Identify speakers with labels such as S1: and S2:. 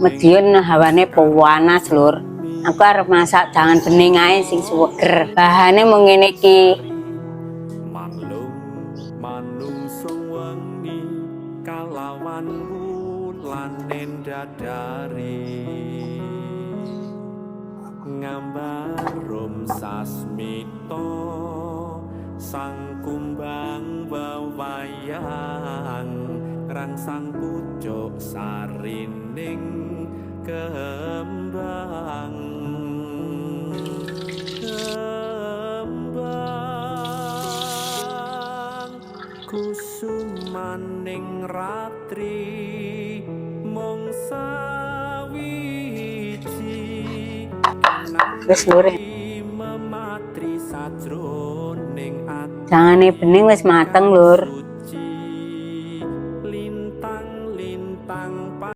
S1: Madiun hawane panas, Lur. Aku arep masak jangan bening ae sing suweger. Bahane mung ngene iki.
S2: Manlung manungsung wengi kalawan wulan ndadari ngambarum sasmita sang kumbang wewayang rangsang pucuk sarining kembang kembang kusumaning ratri mung sawiji.
S1: Wis, Lur.
S2: Mematri sajroning ati.
S1: Jangane bening wis mateng, Lur.